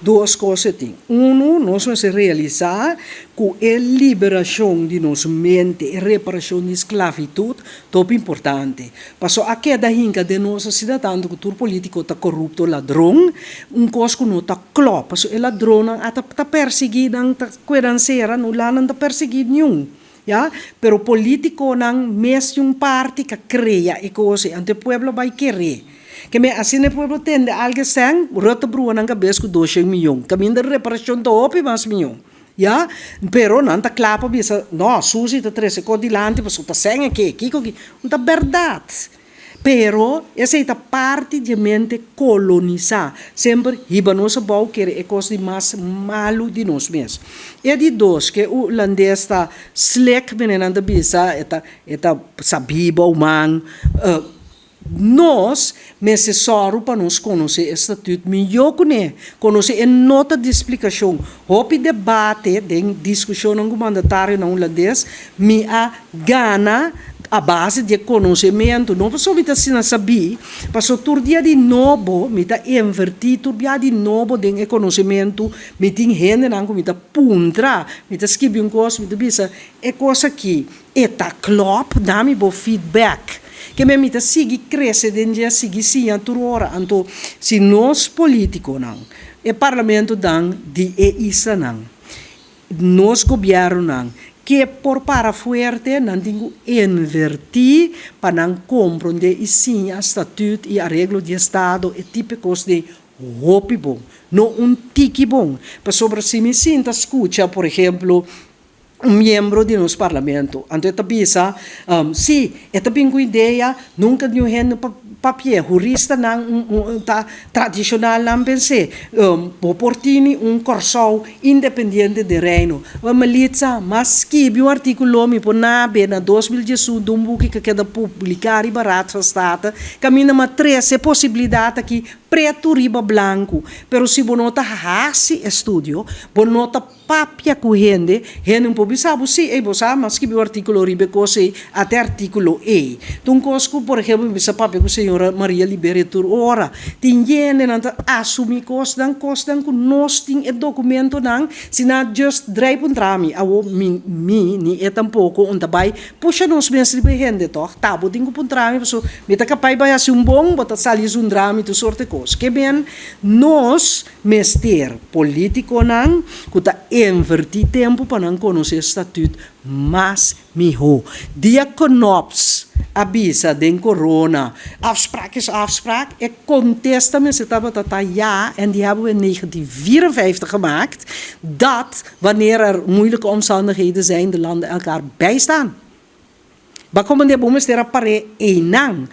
Dos kos tin. Unu, nos mester realisá ku e liberashon di nos mente, e reparashon di sklabitut, ta hopi importante. Paso a keda hinka den nos asina tantu ku tur polítiko ta korupto, ladron, un kos ku no ta klòp. Paso e ladronnan a ta persiguí nan, ta kue nan sera, no laga nan ta persiguí niun. Ya, pero polítikonan mes di un parti ku a krea e kos, anto e pueblo bai kere. Ke men asina e pueblo tende algu sèn, Rutte brua nan kabes ku 200 mion. Kaminda reparashon ta hopi mas mion. Ya, pero nan ta kla pa bisa, no, Susi ta trese kos dilanti, pasobra ta sèn aki, kiko ki, no ta berdat. Pero esei ta parti di mente kolonisá. Semper hiba nos abou kere e kos di mas malu di nos mes. E di dos, ku hulandes ta slik, meneer ta bisa, e ta sabí man, nos mester sòru pa nos konosé e statuut mihó kuné, konosé e nota di splikashon. Hopi debate, den diskushon ku mandatario na hulandes, mi a gana a base di konosementu, no pasobra mi ta asina sabí, pasobra tur dia di nobo, mi ta invertí tur dia di nobo den e konosementu, mi tin hendenan ku mi ta puntra, mi ta skirbi un kos, mi ta bisa, e kos aki, e ta klòp, duna mi bo feedback. Ke men mi ta sigui krese den dia sigui siña tur ora. Anto, si nos polítikonan, e parlamentonan di e islanan, nos gobièrnunan, ke por para fuerte, nan tin ku invertí pa nan komprondé i siña statuut i areglo di estado e tipo kos di hopi bon, no un tiki bon. Pasobra si mi sinta skucha, por ehèmpel, un miembro di nos parlamento, anto e ta bisa, si, e ta bin ku idea, nunka niun hende papia, huristanan un, ta tradishonal nan pens'é, bo por tin un Kòrsou independiente di Reino. Ma Melitza, m'a skibi un artíkulo mi por nabe na 2018 un buki ku keda publiká riba Raad van State, kaminda m'a trese posibilidat aki pretu riba blanku. Pero si bo no ta hasi estudio, bo no ta papia ku hende, hende un por bisa bo si, ei bo sa, m'a skibi un artíkulo riba e kos ei, ata artíkulo ei. Un kos ku, por ehèmpel, bisa papia ku señora Maria Liberia tur ora. Tin hende nan ta asumí kosnan ku nos tin e dokumentonan, si nan just drei puntra mi, awo mi ni e tampoko un ta bai pusha nos mes riba hende toch? Ta bo tin ku puntra mi, paso mi ta kapas bai hasi un bon, bo ta sali zundra mi tur sorto kos. Ke men nos mester polítikonan ku ta invertí tempu pa nan konosé statuut mas mihó. Dia Knops a bisa den corona, afspraak is afspraak, e kontesta mester tabata ja, en die hebben we in 1954 gemaakt, dat wanneer er moeilijke omstandigheden zijn, de landen elkaar bijstaan. Ba komende bo mester a pare einan.